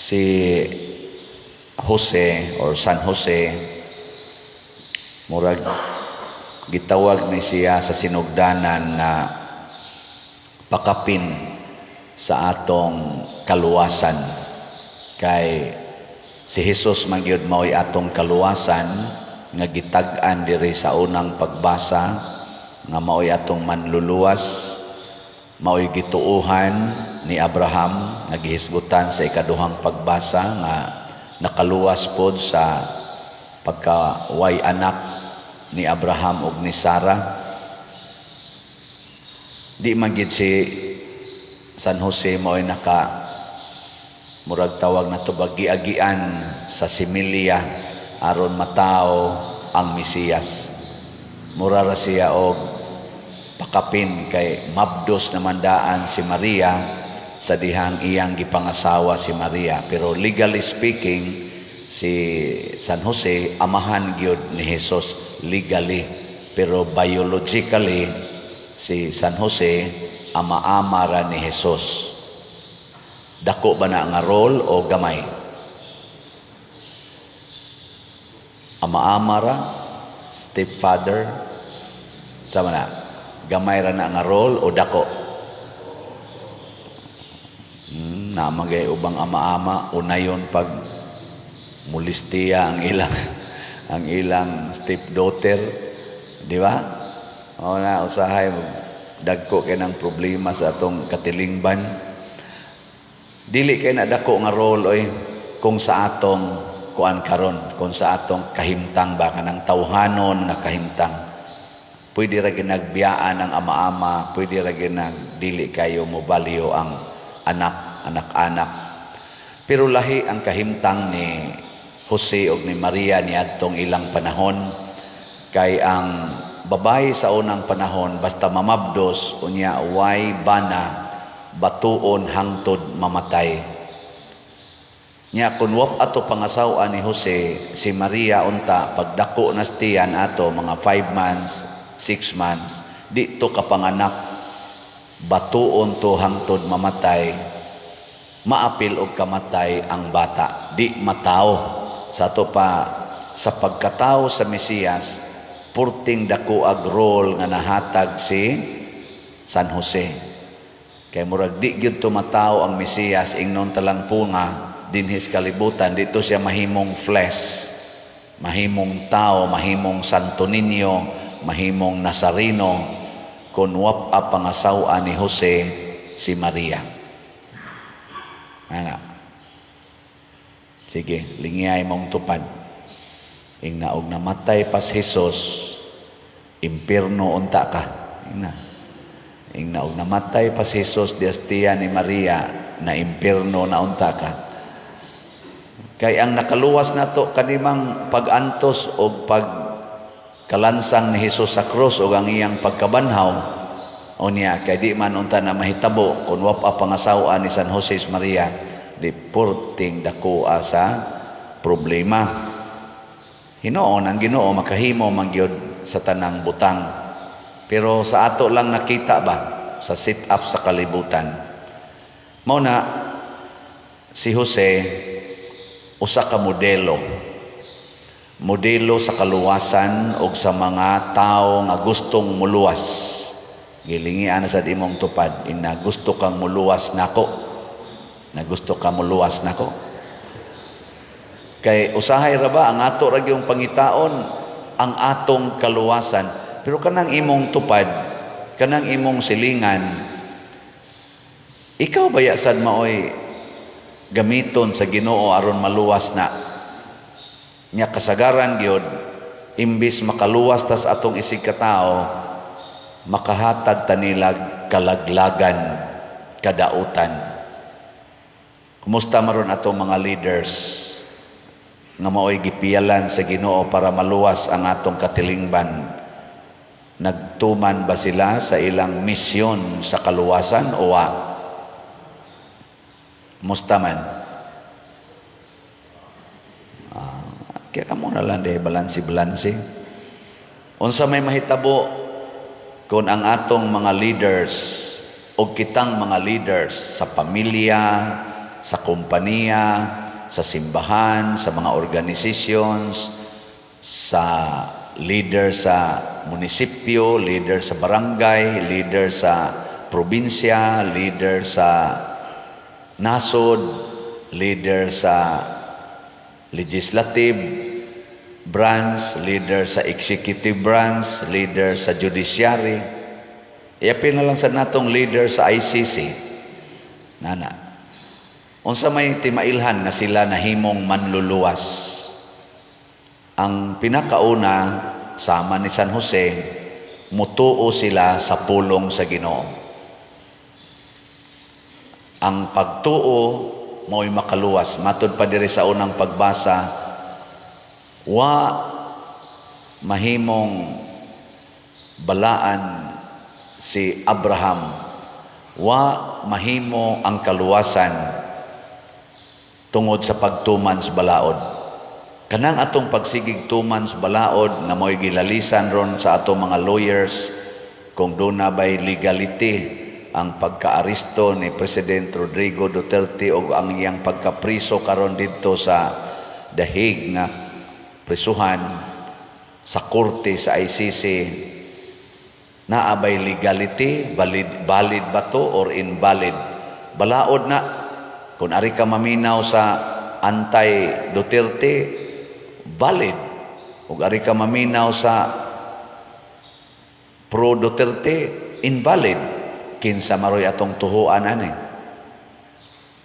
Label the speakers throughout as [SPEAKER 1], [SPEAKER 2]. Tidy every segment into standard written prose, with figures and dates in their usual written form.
[SPEAKER 1] Si Jose or San Jose, murag gitawag ni siya sa sinugdanan nga pakapin sa atong kaluwasan, kay si Jesus man gyud mao'y atong kaluwasan nga gitag-an diri sa unang pagbasa nga mao'y atong manluluwas, mao'y gituohan ni Abraham nga gihisgutan sa ikaduhang pagbasa nga nakaluwas pod sa pagkaway anak ni Abraham ug ni Sarah. Di man gid si San Jose mao'y naka, murag tawag na to ba, giagian sa similya aron matao ang Mesiyas. Mura ra siya og pakapin kay mabdos naman daan si Maria sa dihang iyang gipangasawa si Maria. Pero legally speaking, si San Jose amahan gyud ni Jesus legally. Pero biologically, si San Jose ama-ama ra ni Jesus. Dako ba na nga role o gamay? Ama-ama ra, stepfather, sama na, gamay ra na nga role o dako? Namagay ubang ama-ama, unayon pag mulistiya ang ilang stepdaughter, di ba? O na usahay dagko kay ng problema sa atong katilingban. Dili kay na dako nga role oy kung sa atong kuan karon, kung sa atong kahimtang ba, kanang tawhanon nga kahimtang. Pwede ra ginagbiyaan ang ama-ama, pwede ra ginag dili kayo mobalyo ang anak, anak-anak. Pero lahi ang kahimtang ni Jose ug ni Maria niadtong ilang panahon, kay ang babae sa unang panahon, basta mamabdos unya way bana, batuon hangtod mamatay. Nya kun wa ato pangasawa ni Jose si Maria, unta pagdako na tiyan ato, mga 5 months, 6 months, di to kapanganak, batuon to hangtod mamatay. Maapil og kamatay ang bata, di matao. Sa ato pa sa pagkatao sa Mesiyas, purting dako ag role nga nahatag si San Jose. Kay murag di gyud tumatao ang Mesiyas, ingnon talang punga dinhis kalibutan, dito siya mahimong flesh, mahimong tao, mahimong Santo Niño, mahimong Nazareno kung wa pa pangasawa ni Jose si Maria. Ana. Sige, lingiyay mong tupad. Ingna og namatay pas Jesus, impierno unta ka. Ingna. Ingna og namatay pas Jesus diastiya ni Maria, na impierno na unta ka. Kay ang nakaluwas nato kanimang pag-antos o pag kalansang ni Jesus sa krus o ang iyang pagkabanhaw o niya, kay di man unta na mahitabo kung wa pa pangasawa ni San Jose Maria, di purting dako sa problema. Hinuon ang Ginoo makahimo man gyud sa tanang butang. Pero sa ato lang nakita ba sa sit up sa kalibutan. Mao na si Jose usa ka modelo. Modelo sa kaluwasan og sa mga tao nga gustong muluwas. Gilingian na sa imong tupad, ina gusto kang muluwas nako. Na gusto ka muluwas nako. Kay usahay ra ba ang ato ra gyung pangitaon ang atong kaluwasan. Pero kanang imong tupad, kanang imong silingan, ikaw ba sad maoy gamiton sa Ginoo aron maluwas na? Nya kasagaran gyud, imbis makaluwas tas atong isig katao, makahatag tanilag kalaglagan, kadautan. Kumusta maron atong mga leaders nga maoy gipiyalan sa Ginoo para maluwas ang atong katilingban? Nagtuman ba sila sa ilang misyon sa kaluwasan o wa? Kumusta man? Kaya kamo na lang de balansi-balansi. Unsa may mahitabo kung ang atong mga leaders o kitang mga leaders sa pamilya, sa kompanya, sa simbahan, sa mga organizations, sa leader sa munisipyo, leader sa barangay, leader sa probinsya, leader sa nasod, leader sa legislative branch, leader sa executive branch, leader sa judiciary. Iapil na lang sa natong leader sa ICC. Nana. Unsa may timailhan nga sila nahimong manluluwas? Ang pinakauna, sama ni San Jose, mutuo sila sa pulong sa Ginoo. Ang pagtuo mao'y makaluwas. Matod pa diri sa unang pagbasa, wa mahimong balaan si Abraham, wa mahimo ang kaluwasan tungod sa pagtuman sa balaod. Kanang atong pagsigig tuman sa balaod nga mo'y gilalisan ron sa atong mga lawyers kung duna bay legality ang pagkaaresto ni President Rodrigo Duterte o ang iyang pagkapriso karon didto sa The Hague nga prisuhan sa korte sa ICC, naa bay legality, valid, valid ba to or invalid? Balaod na. Kung ari ka maminaw sa anti Duterte, valid. Ug ari ka maminaw sa pro Duterte, invalid. Kinsa maroy atong tuhuan ani?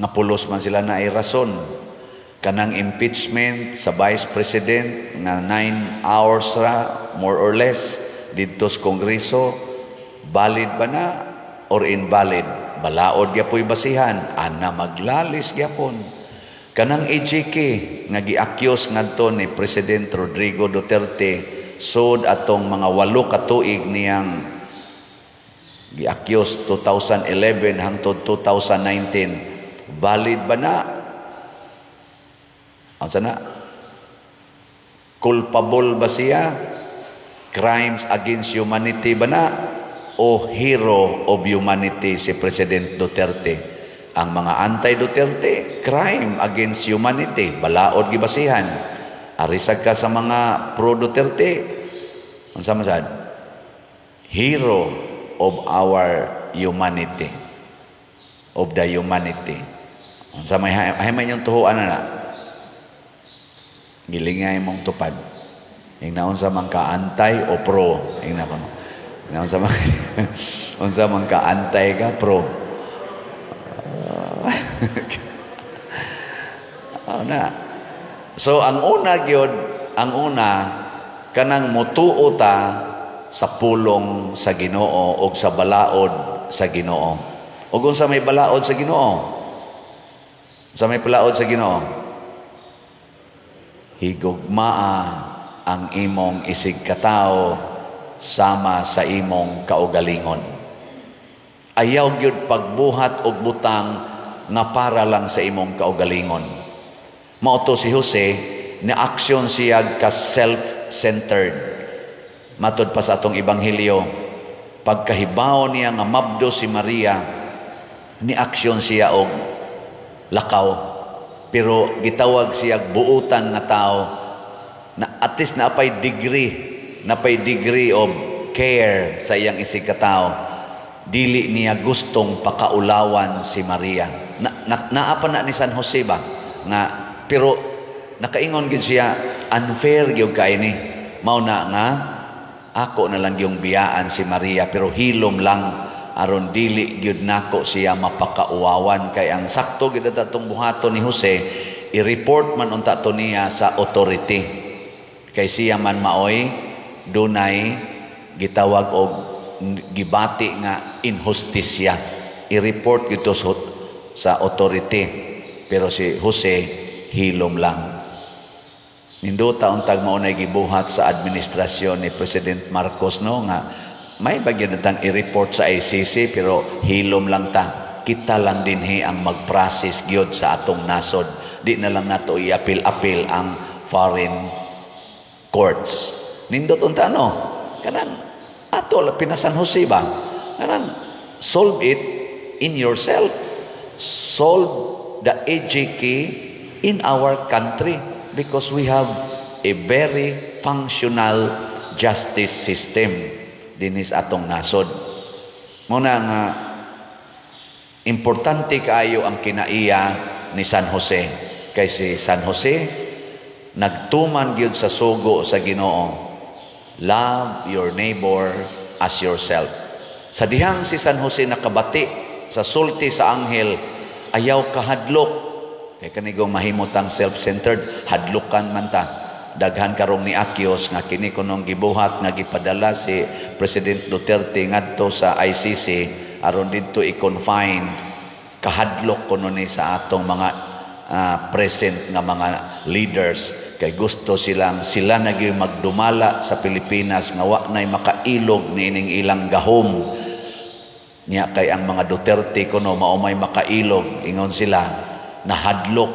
[SPEAKER 1] Nga pulos man sila na ay rason. Kanang impeachment sa Vice President nga 9 hours ra more or less didto sa Kongreso, valid ba na or invalid? Balaod gyapoy basihan, ana maglalis gyapon. Kanang EJK nga gi-accuse ngadto ni President Rodrigo Duterte sud atong mga 8 ka tuig niyang gi-accuse, 2011 hangtod 2019, valid ba na? Unsa na? Culpable ba siya? Crimes against humanity ba na? O hero of humanity si President Duterte? Ang mga anti-Duterte, crime against humanity, balaod gibasihan. Arisag ka sa mga pro-Duterte, unsa man sad? Hero of our humanity. Of the humanity. Unsa may hay man yung tuhuan na? Gilingay mong tupad. Ingna unsa man ka, anti o pro? Ingna ko. Ingna unsa man ka, anti ka, pro? Oh, na. So ang una gyud, ang una kanang mutuo ta sa pulong sa Ginoo og sa balaod sa Ginoo. Ug unsa may balaod sa Ginoo? Unsa may balaod sa Ginoo? Higugmaa ang imong isig katawo sama sa imong kaugalingon. Ayaw gyud pagbuhat og butang nga para lang sa imong kaugalingon. Mao to si Jose, ni aksyon siya ka self-centered. Matod pa sa atong ebanghelyo, pagkahibaw niya nga mabdo si Maria, ni aksyon siya og lakaw. Pero gitawag siya buutan nga tao na at least napay degree of care sa iyang isig katao. Dili niya gustong pakaulawan si Maria. Na, naa pa na ni San Jose ba? Nga, pero nakaingon gid siya, unfair gyud kay ni. Mao na nga ako na lang yung biyaan si Maria, pero hilom lang aron dili gyud nako siya mapakauwawan, kay ang sakto gyud atong buhaton ni Jose, i-report man unta to niya sa authority, kay siya man maoy dunay gitawag og gibati nga inhustisya, i-report gito sa authority. Pero si Jose, hilom lang. Nindota untag mao nay gibuhat sa administrasyon ni President Marcos, no, nga may bagyan natang i-report sa ICC, pero hilom lang ta. Kita lang dinhi ang mag-process gyud sa atong nasod. Di na lang nato i-appeal-appeal ang foreign courts. Nindot unta, no? Kanang ato pina San Jose ba? Kanang solve it in yourself. Solve the EJK in our country because we have a very functional justice system dinis atong nasod. Mao na nga importante kaayo ang kinaiya ni San Jose, kay si San Jose nagtuman gyud sa sugo sa Ginoo: "Love your neighbor as yourself." Sa dihang si San Jose nakabati sa sulti sa anghel, "Ayaw kahadlok," kay kanigong mahimutang self-centered, hadlukan man ta. Daghan karong ni Akyos nga kini kunong gibuhat nga gipadala si President Duterte ngadto sa ICC aron didto i-confine. Kahadlok kuno ni sa atong mga present nga mga leaders, kay gusto silang sila na gyud magdumala sa Pilipinas nga wa nay makailog niining ilang gahom niya, kay ang mga Duterte kuno mao may makailog, ingon sila. Nahadlok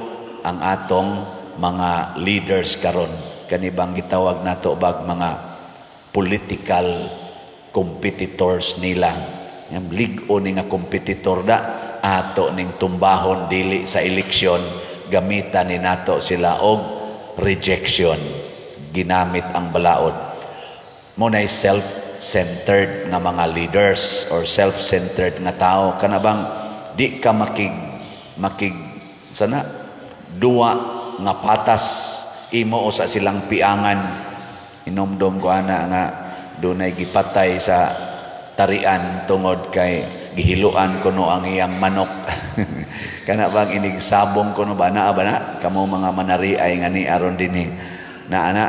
[SPEAKER 1] ang atong mga leaders karon, kani bang gitawag nato bag mga political competitors nila. Yang lig-o ni nga competitor da, ato ning tumbahon dili sa eleksyon, gamitan ni nato sila og rejection, ginamit ang balaod. Mao nay self-centered nga mga leaders or self-centered nga tao, kana bang di ka makig makig sana duwa nga patas imo o sa silang piangan. Inomdom ko ana nga dunay gipatay sa tarian tungod kay gihiluan kuno ang iyang manok. Kana bang inig sabong kuno ba, naa ba na kamo mga manariay nga ni aron dinhi na ana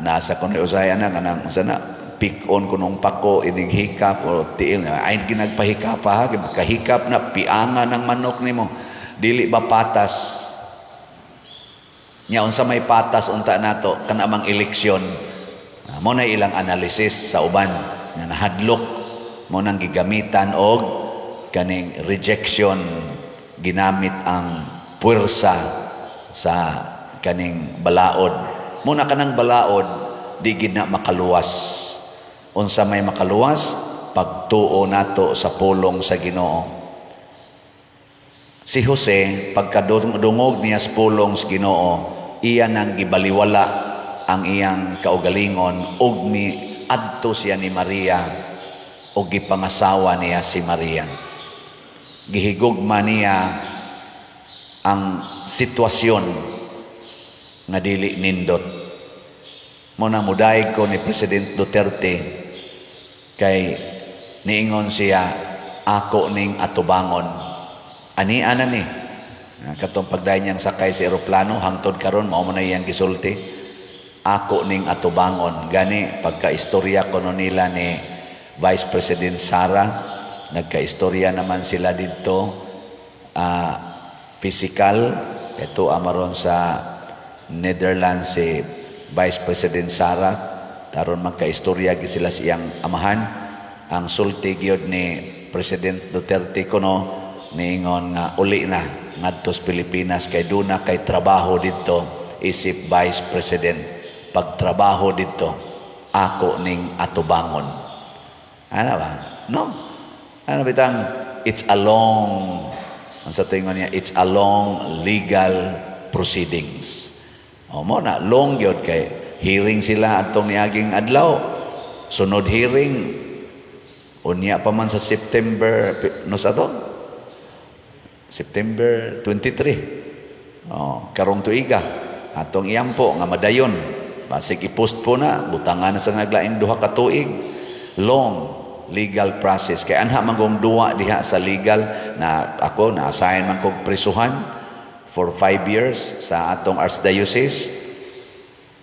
[SPEAKER 1] nasa kuno usay ana kanang sana pick on kunong pako, inig hikap o tiil nga ay ginagpahikap pa ha, kahikap na piangan ng manok nimo. Dili ba patas nya? Unsa may patas unta nato kana mang eleksyon? Ah, mao na ilang analysis sa uban nga nahadlok, mao nang gigamitan og kaning rejection, ginamit ang puwersa sa kaning balaod. Mao na kanang balaod di gid na makaluwas. Unsa may makaluwas? Pagtuo nato sa pulong sa Ginoo. Si Jose, pagkadungog niya sa pulong sa Ginoo, iya nang gibaliwala ang iyang kaugalingon ug mi adto siya ni Maria ug gipangasawa niya si Maria. Gihigugma niya ang sitwasyon nga dili nindot. Mao na mudayeg ko ni President Duterte kay niingon siya, "Ako ning atubangon." Ani ana ni. Katong pagdayon niyang sakay sa eroplano hangtod karon, mao man na iyang gisulti. "Ako ning atubangon." Gani pagka-istorya kuno nila ni Vice President Sara, nagka-istorya naman sila didto physical ito amaron sa Netherlands si Vice President Sara taron magka-istorya gyud sila sa iyang amahan. Ang sulti gyud ni President Duterte kuno, niingon nga uli na ngadto sa Pilipinas kay duna kay trabaho didto isip Vice President. "Pagtrabaho didto, ako ning atubangon." Ano ba? No, ano bitang it's a long, ang sa tingon niya, it's a long legal proceedings. O mao na, long gyud kay hearing sila atong niaging adlaw. Sunod hearing unya pa man sa September, no, sa to? September 23. Oh, karong tuiga atong iyampo nga madayon. Basig i-postpone na, butangan na sa naglaing 2 ka tuig. Long legal process kay anha man kong duwa diha sa legal na ako na assign man kog prisuhan for 5 years sa atong archdiocese.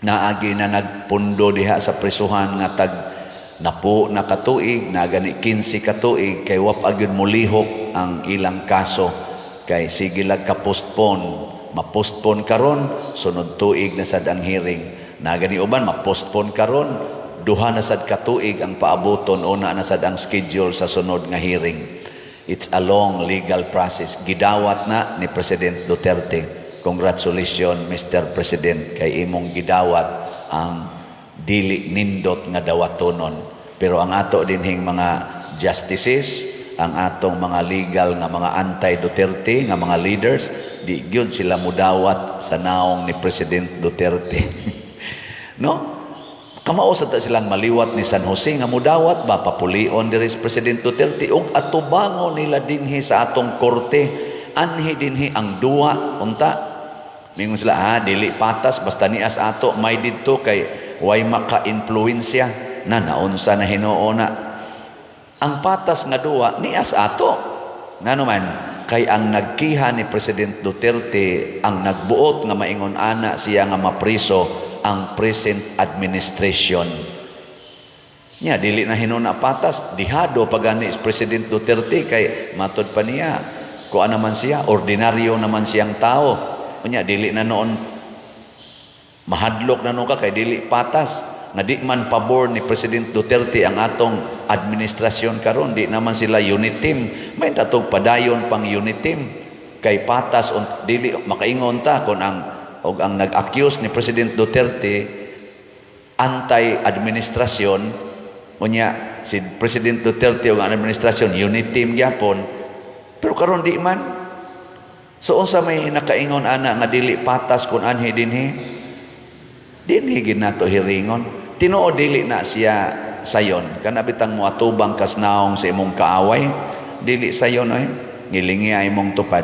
[SPEAKER 1] Naagi na nagpundo diha sa prisuhan nga tag napo na katuig na gani, 15 katuig, kay wa pa gyud molihok ang ilang kaso kay sige lag ka postpone. Ma-postpone karon, sunod tuig na sad ang hearing. Na gani uban, ma-postpone karon, 2 na sad katuig ang paabuton, una na sad ang schedule sa sunod nga hearing. It's a long legal process. Gidawat na ni President Duterte. Congratulations, Mr. President, kay imong gidawat ang dili nindot nga dawatonon. Pero ang ato dinhing mga justices, Ang atong mga legal nga mga anti-Duterte nga mga leaders, di gyud sila mudawat sa naong ni President Duterte, no? Kamao sa ta silang maliwat ni San Jose nga mudawat ba, papulion diri si President Duterte ug atubangon nila dinhi sa atong korte, anhi dinhi ang duwa. Unta mingon sila, "Ah, dili patas, basta nias ato may didto kay way maka-influensya na." Naunsa na hinuon na ang patas nga duwa nias ato? Ngano man kay ang nagkiha ni President Duterte, ang nagbuot nga maingon ana siya nga mapriso, ang present administration niya. Dili na hinuon na patas, dihado pa gani si President Duterte kay matod pa niya kuan naman siya, ordinaryo naman siyang tao. Unya dili na noon, mahadlok na noon ka kay dili patas nga di man pabor ni President Duterte ang atong administrasyon karon. Di naman sila unit team, may tatog padayon pang unit team kay patas dili makaingon ta kon ang og ang nag-accuse ni President Duterte anti-administrasyon. Unya si President Duterte ug ang administrasyon unit team gyapon, pero karon di man. So unsa may nakaingon ana nga dili patas kun anhi dinhi? Dinhi gid nato hiringon. Tinuod dili na siya sayon. Kana bitang moatubang kas naong sa imong kaaway, dili sayon oy. Ngilingi ay imong tupad.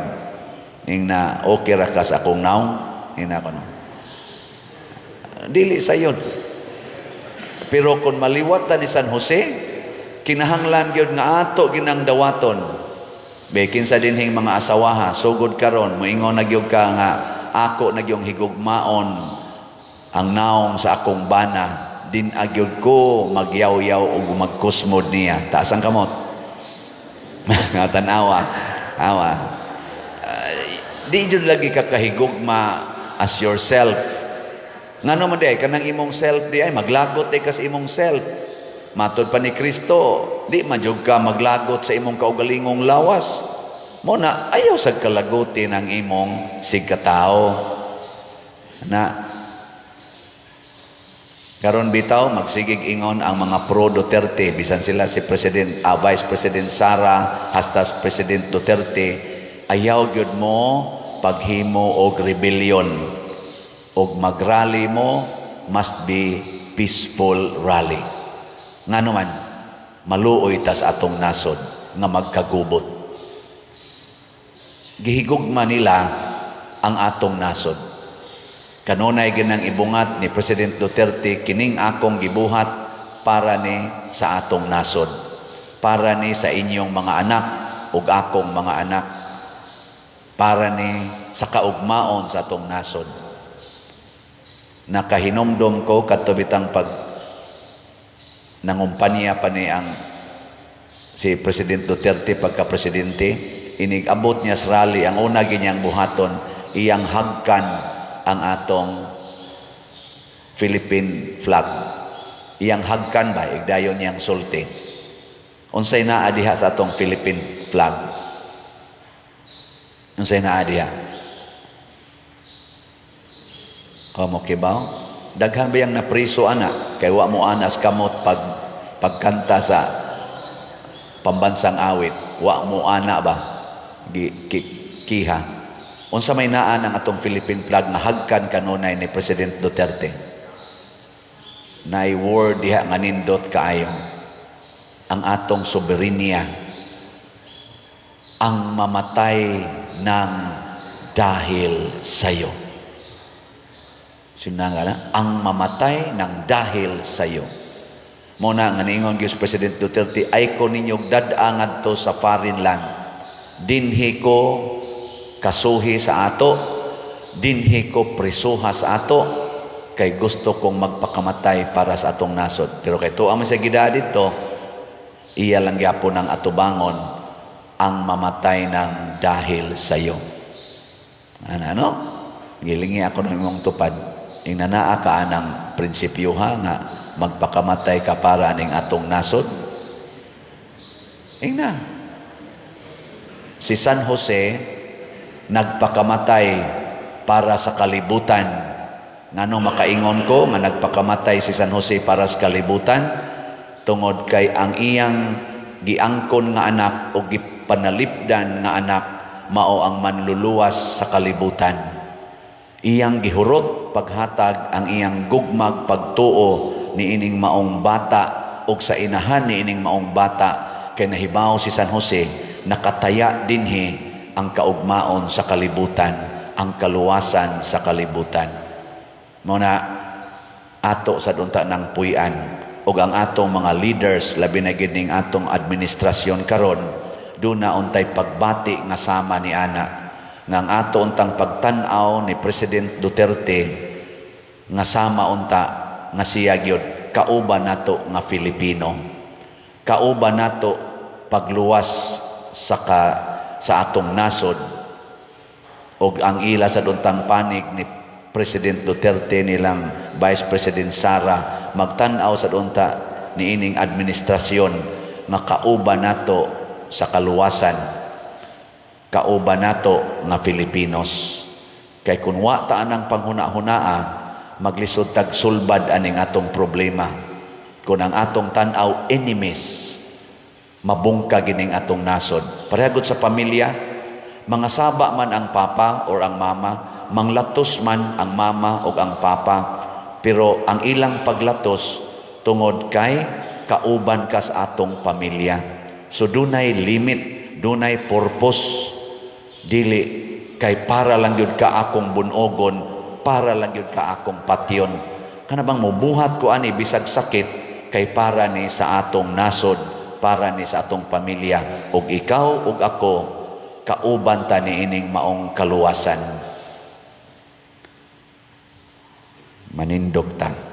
[SPEAKER 1] Ing na okay ra ka sa akong naong, ing na kono. Dili sayon. Pero kung maliwat ta ni San Jose, kinahanglan gyud nga ato ginang dawaton. Be, kinsa dinhing mga asawaha, sugod karon moingon na gyud ka nga ako na gyung higugmaon ang naong sa akong bana, din agyod ko magyaw-yaw ug magkusmod niya. Taas ang kamot. Nga tan-awa. Awa. Di jud lagi ka kahigugma as yourself. Ngano man di ay kanang imong self di ay maglagot di ka sa imong self. Matod pa ni Kristo, di man jud ka maglagot sa imong kaugalingong lawas. Mo na ayaw sa kalagutin ang imong sigkatao. Na karon bitaw magsigig ingon ang mga pro Duterte, bisan sila si President, Vice President Sara hasta President Duterte, ayaw gyud mo paghimo og rebellion og magrally mo, must be peaceful rally. Ngano man maluoy tas atong nasod nga magkagubot. Gihigugma nila ang atong nasod. Kanunay ginang ibungat ni President Duterte, "Kining akong gibuhat para ni sa atong nasod, para ni sa inyong mga anak ug akong mga anak, para ni sa kaugmaon sa atong nasod." Nakahinomdom ko kadto bitang pag nangumpanya pa ni ang si President Duterte pagka presidente, inig abot niya sa rally, ang una ginyang buhaton, iyang hagkan ang atong Philippine flag. Iyang hagkan ba, igdayon niyang sulti. Unsay naa diha sa atong Philippine flag? Unsay naa diha? Kamo kibaw? Daghan ba yang napriso ana kay wa mo anas kamot pag pagkanta sa pambansang awit? Wa mo ana ba? Gi, ki, kiha. Unsa may naa ng atong Philippine flag nga hagkan kanunay ni President Duterte? Naay word diha nga nindot kaayo. Ang atong soberenya, ang mamatay ng dahil sa'yo. Sinanga na, ang mamatay ng dahil sa'yo. Mo na nga niingon gyud si President Duterte, "Ay ko ninyong dad-a ngadto sa foreign land. Dinhi ko kasuhi sa ato, dinhi ko prisuha sa ato, kay gusto kong magpakamatay para sa atong nasod." Pero kay tuwa man sa gida dito, iya lang gyapon ang atubangon ang mamatay ng dahil sa iyo. Ano, ano? Gilingi ako ng imong tupad. Ing nanaa ka anang prinsipyo ha nga magpakamatay ka para ning atong nasod. Ing na. Si San Jose nagpakamatay para sa kalibutan. Ngano makaingon ko nga nagpakamatay si San Jose para sa kalibutan? Tungod kay ang iyang Giangkon nga anak o gipanalipdan nga anak mao ang manluluwas sa kalibutan. Iyang gihurot paghatag ang iyang gugmag pagtuo niining maong bata ug sa inahan niining maong bata, kay nahibaw si San Jose nakataya dinhi ang kaugmaon sa kalibutan, ang kaluwasan sa kalibutan. Mao na ato sad unta ng puy-an ug ang atong mga leaders, labi na gid ning atong administrasyon karon, duna untay pagbati nga sama ni ana nga ang ato untang pagtan-aw ni President Duterte nga sama unta nga siya gyud kauban nato nga Filipino, kauban nato pagluwas sa atong nasod, ug ang ila sa untang panig ni President Duterte, nilang Vice President Sara, magtan-aw sa unta niining administrasyon nga kauban nato sa kaluwasan, kauban nato nga Filipinos. Kay kun wa ta anang panghuna-hunaa, maglisod tag sulbad aning atong problema. Kung ang atong tan-aw enemies, mabungka gining atong nasod. Parehagod sa pamilya, mga saba man ang papa or ang mama, manglatos man ang mama o ang papa, pero ang ilang paglatos tungod kay kauban ka sa atong pamilya. So dunay limit, dunay purpose. Dili kay para lang gyud ka akong bunogon, para lang gyud ka akong patyon. Kana bang mubuhat ko ani bisag sakit kay para ni sa atong nasod, para ni sa atong pamilya, ug ikaw ug ako kauban ta niining maong kaluwasan. Manindog ta.